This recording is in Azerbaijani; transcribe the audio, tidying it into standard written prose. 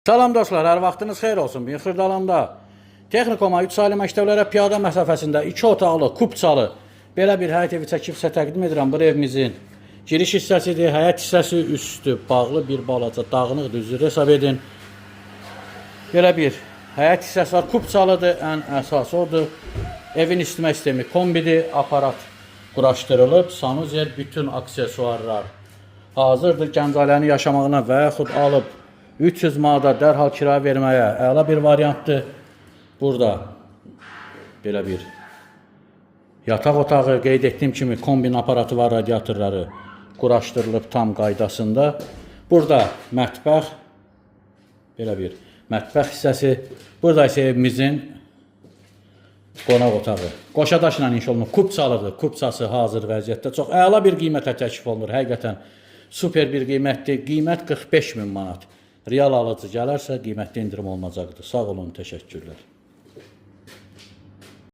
Salam dostlar, hər vaxtınız xeyir olsun. Bu gün Xırdalanda Texnikoma 3 saylı məktəblərə piyada məsafəsində 2 otaqlı, kupçalı belə bir həyət evi çəkib sizə təqdim edirəm. Bu evimizin giriş hissəsidir, həyət hissəsi üstü bağlı bir balaca dağınıq düzür hesab edin. Belə bir həyət hissəsi var, kupçalıdır, ən əsası odur. Evin isitmə sistemi kombidir, aparat quraşdırılıb, sanuzel, bütün aksesuarlar hazırdır. Gənc ailənin yaşamağına və yaxud alıb 300 manata dərhal kirayə verməyə əla bir variantdır. Burada belə bir yataq otağı, qeyd etdiyim kimi kombin aparatı var, radiatorları quraşdırılıb tam qaydasında. Burada mətbəx, belə bir mətbəx hissəsi. Burada isə evimizin qonaq otağı. Qoşa daşla inşa olunub, kupçalıdır. Kupçası hazır vəziyyətdə. Çox əla bir qiymətə təklif olunur. Həqiqətən super bir qiymətdir. Qiymət 45 min manat. Real alıcı gələrsə qiymətdə endirim olunacaqdır. Sağ olun, təşəkkürlər.